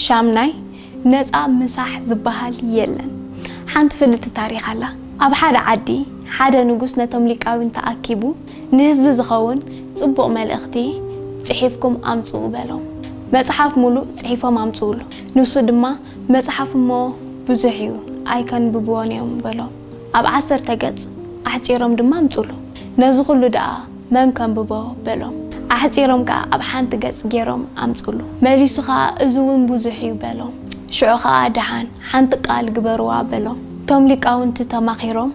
ሻምናይ፣ ነጻ ምሳሕ ዝበሃል የለን። ሓንቲ ፍልጥቲ ታሪኽ ኣላ። ኣብ ሓደ ዓዲ ሓደ ንጉስ ነቶም ሊቃውንቲ ኣኪቡ፣ "ንህዝቢ ዝኸውን ጽቡቕ መልእኽቲ ጽሒፍኩም ኣምጽኡ" በሎም። መጽሓፍ ሙሉእ ጽሒፎም ኣምጽኡሉ። ንሱ ድማ፣ "መጽሓፍ እሞ ብዙሕ እዩ፣ ኣይከንብብዎን እዮም" በሎም። ኣብ ዓሰርተ ገጽ ኣሕጺሮም ድማ ኣምጽኡሉ። ነዚ ኩሉ ደኣ መን ከንብቦ በሎም። ኣሕጺሮም ከኣ ኣብ ሓንቲ ገጽ ገይሮም ኣምጽኡሉ። መሊሱ ከኣ፣ "እዚ እውን ብዙሕ እዩ" በሎም። ሽዑ ከኣ፣ "ደሓን ሓንቲ ቃል ግበርዋ" በሎም። እቶም ሊቃውንቲ ተማኺሮም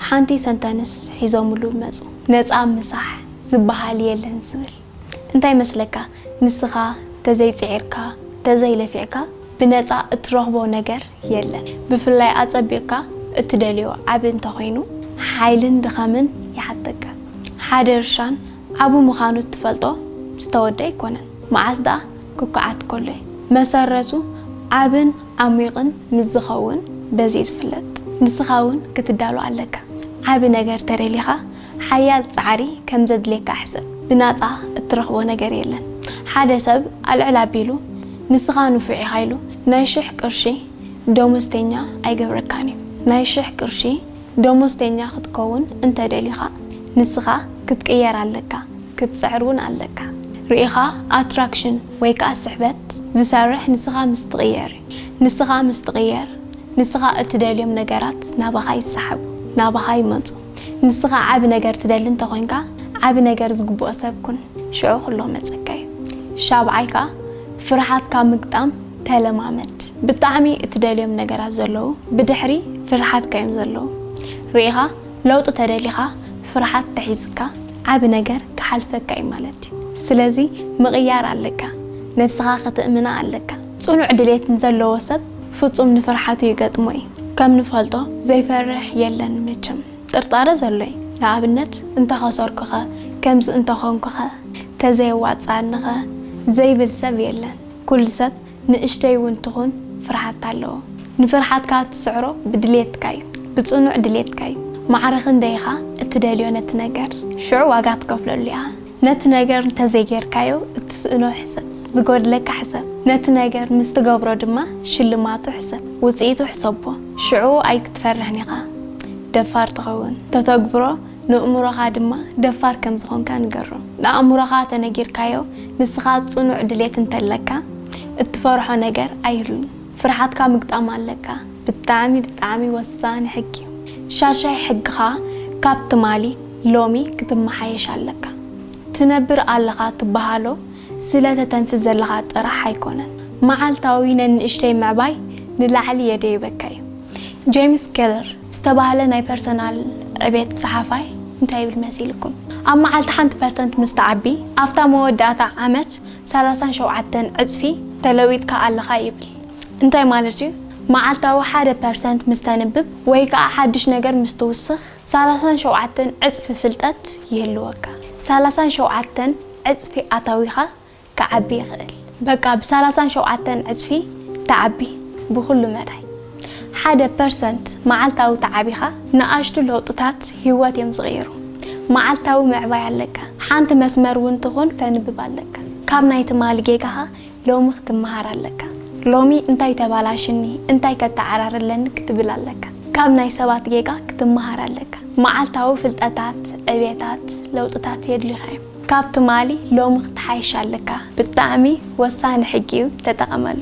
ሓንቲ ሰንተንስ ሒዞምሉ መጹ። "ነጻ ምሳሕ ዝበሃል የለን" ዝብል። እንታይ መስለካ? ንስኻ ተዘይጽዒርካ፣ ተዘይለፊዕካ ብነጻ እትረኽቦ ነገር የለን። ብፍላይ ኣጸቢቕካ እትደልዮ ዓቢ እንተኾይኑ፣ ሓይልን ድኻምን ይሓተካ። ሓደ እርሻን ዓቢ ምዃኑ እትፈልጦ ምስ ተወድአ ኣይኮነን፣ መዓስ ደኣ ክኩዓት ከሎ እዩ። መሰረቱ ዓብን ዓሚቕን ምስ ዝኸውን በዚ እዩ ዝፍለጥ። ንስኻ እውን ክትዳሎ ኣለካ። ዓቢ ነገር ተደሊኻ፣ ሓያል ጻዕሪ ከም ዘድልየካ ሕሰብ። ብናጻ እትረኽቦ ነገር የለን። ሓደ ሰብ ኣልዕል ኣቢሉ፣ "ንስኻ ንፉዕ ኢኻ" ኢሉ ናይ ሽሕ ቅርሺ ደሞዝተኛ ኣይገብረካን እዩ። ናይ ሽሕ ቅርሺ ደሞዝተኛ ክትከውን እንተደሊኻ፣ ንስኻ ክትቅየር ኣለካ፣ ክትጽዕር እውን ኣለካ። ርኢኻ፣ ኣትራክሽን ወይ ከኣ ስሕበት ዝሰርሕ ንስኻ ምስ ትቕየር እዩ። ንስኻ ምስ ትቕየር፣ ንስኻ እትደልዮም ነገራት ናባኻ ይሰሓቡ፣ ናባኻ ይመጹ። ንስኻ ዓቢ ነገር ትደሊ እንተኾይንካ፣ ዓቢ ነገር ዝግብኦ ሰብ ኩን፣ ሽዑ ኩሎ መጸካ እዩ። ሻብዓይ ከኣ፣ ፍርሓትካ ምግጣም ተለማመድ። ብጣዕሚ እትደልዮም ነገራት ዘለዉ ብድሕሪ ፍርሓትካ እዮም ዘለዉ። ርኢኻ፣ ለውጢ ተደሊኻ፣ ፍርሓት ተሒዝካ፣ ዓቢ ነገር ክሓልፈካ እዩ ማለት እዩ። ስለዚ ምቕያር ኣለካ። ነብስኻ ከተእምና ኣለካ። ጽኑዕ ድሌት ንዘለዎ ሰብ ፍጹም ንፍርሓቱ ይገጥሞ እዩ። ከም ንፈልጦ ዘይፈርሕ የለን መቸም። ጥርጣረ ዘሎ እዩ። ንኣብነት፣ "እንተኸሰርኩኸ? ከምዚ እንተኾንኩኸ? ተዘየዋጽኣንኸ?" ዘይብል ሰብ የለን። ኩሉ ሰብ ንእሽተይ እውን ትኹን ፍርሓት ኣለዎ። ንፍርሓትካ ትስዕሮ ብድሌትካ እዩ፣ ብጽኑዕ ድሌትካ እዩ። ማዕረ ክንደይ ኢኻ እትደልዮ ነቲ ነገር፣ ሽዑ ዋጋ ትከፍለሉ ኢኻ። ነቲ ነገር እንተዘይጌርካዮ እትስእኖ ሕሰብ፣ ዝጎድለካ ሕሰብ። ነቲ ነገር ምስ ትገብሮ ድማ ሽልማቱ ሕሰብ፣ ውጽኢቱ ሕሰቦ። ሽዑ ኣይክትፈርሕን ኢኻ፣ ደፋር ትኸውን። ተተግብሮ ንእምሮኻ ድማ ደፋር ከም ዝኾንካ ንገሮ። ንኣእምሮኻ ተነጊርካዮ፣ ንስኻ ጽኑዕ ድሌት እንተለካ፣ እትፈርሖ ነገር ኣይህሉን። ፍርሓትካ ምግጣም ኣለካ። ብጣዕሚ፣ ብጣዕሚ ወሳኒ ሕጊ እዩ። ሻሻይ ሕግኻ ካብ ትማሊ ሎሚ ክትመሓየሽ ኣለካ። ትነብር ኣለኻ ትበሃሎ ስለ ተተንፍስ ዘለኻ ጥራሕ ኣይኮነን። መዓልታዊ ነንእሽተይ ምዕባይ ንላዕሊ የደይበካ እዩ። ጄምስ ኬለር ዝተባህለ ናይ ፐርሰናል ዕቤት ጸሓፋይ እንታይ ይብል መሲልኩም? ኣብ መዓልቲ ሓንቲ ፐርሰንት ምስ ትዓቢ፣ ኣብታ መወዳእታ ዓመት ሰላሳን ሸውዓተን ዕጽፊ ተለዊጥካ ኣለኻ ይብል። እንታይ ማለት እዩ? መዓልታዊ ሓደ ፐርሰንት ምስ ተንብብ ወይ ከኣ ሓድሽ ነገር ምስ ትውስኽ፣ ሰላሳን ሸውዓተን ዕጽፊ ፍልጠት ይህልወካ። ሰላሳን ሸውዓተን ዕጽፊ ኣታዊኻ ክዓቢ ይኽእል። በቃ፣ ብ ሰላሳን ሸውዓተን ዕጽፊ ተዓቢ ብኹሉ መዳይ። ሓደ ፐርሰንት መዓልታዊ ተዓቢኻ፣ ንኣሽቱ ለውጥታት ህይወት እዮም ዝቕይሩ። መዓልታዊ ምዕባይ ኣለካ። ሓንቲ መስመር እውን ትኹን ክተንብብ ኣለካ። ካብ ናይ ትማሊ ጌጋኻ ሎሚ ክትመሃር ኣለካ። ሎሚ እንታይ ተባላሽኒ፣ እንታይ ከተዓራርለኒ ክትብል ኣለካ። ካብ ናይ ሰባት ጌጋ ክትመሃር ኣለካ። መዓልታዊ ፍልጠታት፣ ዕቤታት፣ ለውጥታት የድልዩኻ እዮም። ካብ ትማሊ ሎሚ ክትሓይሽ ኣለካ። ብጣዕሚ ወሳኒ ሕጊ እዩ፣ ተጠቐመሉ።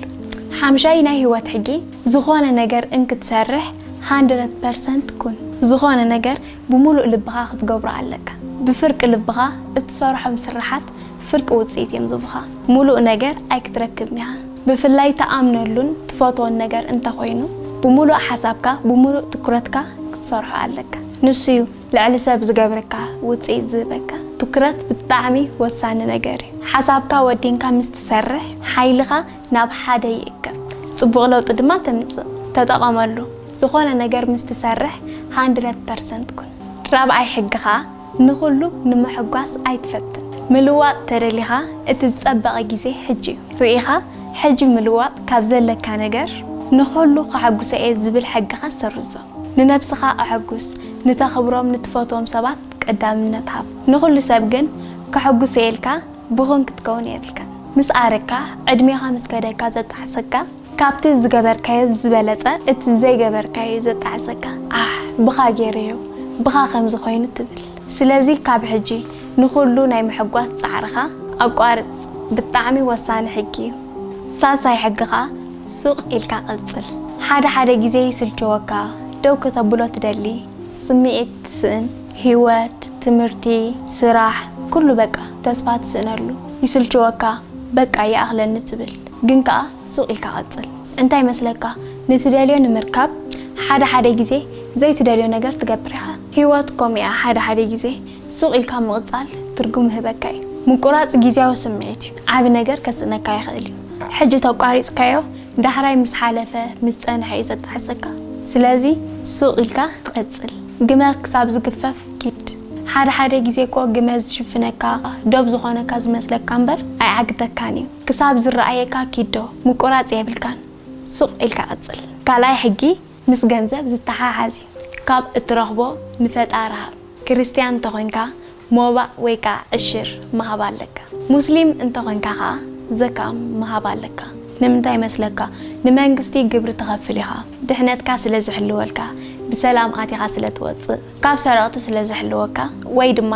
ሓምሻይ ናይ ህይወት ሕጊ፣ ዝኾነ ነገር እንክትሰርሕ ሃንድረድ ፐርሰንት ኩን። ዝኾነ ነገር ብምሉእ ልብኻ ክትገብሮ ኣለካ። ብፍርቂ ልብኻ እትሰርሖም ስራሓት ፍርቂ ውጽኢት እዮም ዝቡኻ። ሙሉእ ነገር ኣይክትረክብን ኢኻ። ብፍላይ ትኣምነሉን ትፈትዎን ነገር እንተኾይኑ፣ ብምሉእ ሓሳብካ፣ ብምሉእ ትኩረትካ ክትሰርሖ ኣለካ። ንሱ እዩ ልዕሊ ሰብ ዝገብረካ ውጽኢት ዝህበካ። ትኩረት ብጣዕሚ ወሳኒ ነገር እዩ። ሓሳብካ ወዲንካ ምስ ትሰርሕ፣ ሓይልኻ ናብ ሓደ ይእከብ። ጽቡቕ ለውጢ ድማ ተምጽእ። ተጠቐመሉ። ዝኾነ ነገር ምስ ትሰርሕ ሃንድረድ ፐርሰንት ኩን። ራብዓይ ሕግኻ፣ ንኹሉ ንምሕጓስ ኣይትፈትን። ምልዋጥ ተደሊኻ፣ እቲ ዝጸበቐ ግዜ ሕጂ እዩ። ርኢኻ፣ ሕጂ ምልዋጥ ካብ ዘለካ ነገር፣ ንኹሉ ከሐጉሶ እየ ዝብል ሕግኻ ሰርዞ። ንነብስኻ ኣሐጉስ፣ ንተኽብሮም ንትፈትዎም ሰባት ቀዳምነት ሃብ። ንኹሉ ሰብ ግን ከሐጉሶ እየ ኢልካ ብኹን ክትከውን የብልካን። ምስ ኣረካ፣ ዕድሜኻ ምስ ከደካ ዘጣዕሰካ፣ ካብቲ ዝገበርካዮ ዝበለጸ እቲ ዘይገበርካዮ ዘጣዕሰካ። ኣሕ፣ ብኻ ገይረዮ፣ ብኻ ከምዚ ኮይኑ ትብል። ስለዚ ካብ ሕጂ ንኹሉ ናይ ምሕጓስ ጻዕርኻ ኣቋርጽ። ብጣዕሚ ወሳኒ ሕጊ እዩ። ሳልሳይ ሕግኻ ሱቕ ኢልካ ቀጽል። ሓደ ሓደ ግዜ ይስልችወካ፣ ደው ከተብሎ ትደሊ፣ ስምዒት ትስእን፣ ህይወት፣ ትምህርቲ፣ ስራሕ፣ ኩሉ በቃ ተስፋ ትስእነሉ። ይስልችወካ፣ በቃ ይኣኽለኒ ትብል፣ ግን ከኣ ሱቕ ኢልካ ቀጽል። እንታይ መስለካ? ንትደልዮ ንምርካብ ሓደ ሓደ ግዜ ዘይትደልዮ ነገር ትገብር ኢኻ። ህይወት ከምኡ እያ፣ ሓደ ሓደ ግዜ ሱቕ ኢልካ ምቕጻል ትርጉም ይህበካ እዩ። ምቁራጽ ግዜያዊ ስምዒት እዩ፣ ዓቢ ነገር ከስእነካ ይኽእል እዩ። ሕጂ ተቋሪጽካዮ ዳሕራይ ምስ ሓለፈ፣ ምስ ጸንሐ እዩ ዘጣዕሰካ። ስለዚ ሱቕ ኢልካ ትቐጽል። ግመ ክሳብ ዝግፈፍ ኪድ። ሓደ ሓደ ግዜ እኮ ግመ ዝሽፍነካ፣ ዶብ ዝኾነካ ዝመስለካ እምበር ኣይዓግተካን እዩ። ክሳብ ዝረኣየካ ኪድ ዶ፣ ምቁራጽ የብልካን። ሱቕ ኢልካ ቀጽል። ካልኣይ ሕጊ ምስ ገንዘብ ዝተሓሓዝ እዩ። ካብ እትረኽቦ ንፈጣሪ ሃብ። ክርስትያን እንተኾይንካ ሞባእ ወይ ከዓ ዕሽር ምሃብ ኣለካ። ሙስሊም እንተኾይንካ ከዓ ዘካ ምሃብ ኣለካ። ንምንታይ መስለካ? ንመንግስቲ ግብሪ ትኸፍል ኢኻ። ድሕነትካ ስለ ዝሕልወልካ፣ ብሰላም ኣቲኻ ስለ ትወጽእ፣ ካብ ሰረቕቲ ስለ ዝሕልወካ፣ ወይ ድማ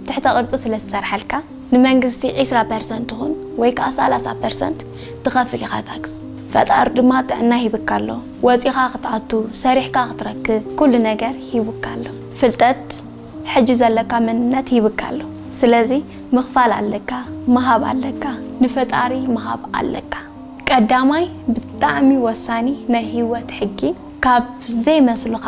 ትሕተ ቅርጺ ስለ ዝሰርሐልካ፣ ንመንግስቲ ዒስራ ፐርሰንት ይኹን ወይ ከዓ ሰላሳ ፐርሰንት ትኸፍል ኢኻ ታክስ። ፈጣሪ ድማ ጥዕና ሂብካ ኣሎ። ወጺኻ ክትኣቱ፣ ሰሪሕካ ክትረክብ፣ ኩሉ ነገር ሂቡካ ኣሎ። ፍልጠት፣ ሕጂ ዘለካ መንነት ሂብካ ኣሎ። ስለዚ ምኽፋል ኣለካ፣ ምሃብ ኣለካ፣ ንፈጣሪ ምሃብ ኣለካ። ቀዳማይ ብጣዕሚ ወሳኒ ናይ ህይወት ሕጊ፣ ካብ ዘይመስሉኻ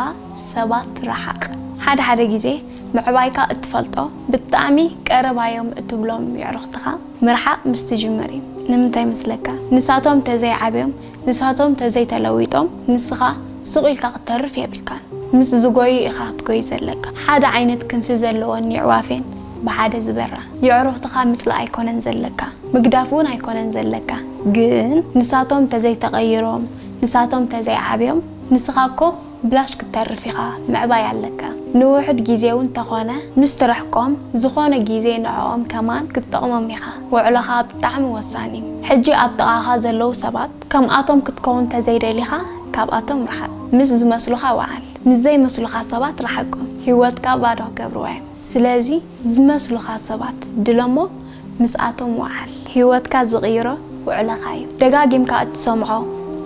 ሰባት ረሓቕ። ሓደ ሓደ ግዜ ምዕባይካ እትፈልጦ ብጣዕሚ ቀረባዮም እትብሎም የዕሩኽትኻ ምርሓቕ ምስ ትጅምር እዩ። ንምንታይ መስለካ? ንሳቶም ተዘይዓብዮም፣ ንሳቶም ተዘይተለዊጦም፣ ንስኻ ሱቕ ኢልካ ክትተርፍ የብልካን። ምስ ዝጎዩ ኢኻ ክትጎይ ዘለካ። ሓደ ዓይነት ክንፊ ዘለወን የዕዋፍ እየን ብሓደ ዝበራ። የዕሩኽትኻ ምጽላእ ኣይኮነን ዘለካ፣ ምግዳፍ እውን ኣይኮነን ዘለካ። ግን ንሳቶም ተዘይተቐይሮም፣ ንሳቶም ተዘይዓብዮም፣ ንስኻ እኮ ብላሽ ክትተርፍ ኢኻ፣ ምዕባይ ኣለካ። ንውሑድ ግዜ እውን ተኾነ፣ ምስ ትርሕቆም፣ ዝኾነ ግዜ ንዕኦም ከማን ክትጠቕሞም ኢኻ። ውዕሎኻ ብጣዕሚ ወሳኒ እዩ። ሕጂ ኣብ ጥቓኻ ዘለዉ ሰባት ከምኣቶም ክትከውን ተዘይደሊኻ፣ ካብኣቶም ርሓቕ። ምስ ዝመስሉኻ ወዓል፣ ምስ ዘይመስሉኻ ሰባት ርሓቆም። ህይወትካ ባዶ ክገብርዋ እዮም። ስለዚ ዝመስሉኻ ሰባት ድለሞ፣ ምስኣቶም ወዓል። ህይወትካ ዝቕይሮ ውዕለኻ እዩ። ደጋጊምካ እትሰምዖ፣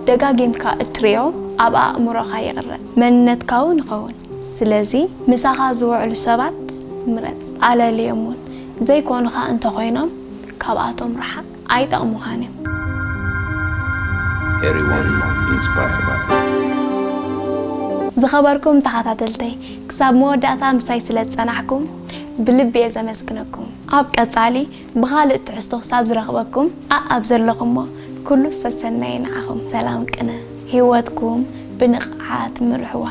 ደጋጊምካ እትሪኦ ኣብ ኣእምሮኻ ይቕረጽ፣ መንነትካ እውን ይኸውን። ስለዚ ምሳኻ ዝውዕሉ ሰባት ምረጽ፣ ኣለልዮም እውን። ዘይኮኑኻ እንተኾይኖም ካብኣቶም ርሓቕ፣ ኣይጠቕሙኻን እዮም። Everyone inspired by ዝኸበርኩም ተኸታተልተይ፣ ክሳብ መወዳእታ ምሳይ ስለ ዝጸናሕኩም ብልቢ እየ ዘመስግነኩም። ኣብ ቀጻሊ ብኻልእ ትሕዝቶ ክሳብ ዝረኽበኩም፣ ኣኣብ ዘለኹሞ ኩሉ ሰሰናዩ ንዓኹም። ሰላም ቅነ፣ ህይወትኩም ብንቕሓት ምርሕዋ።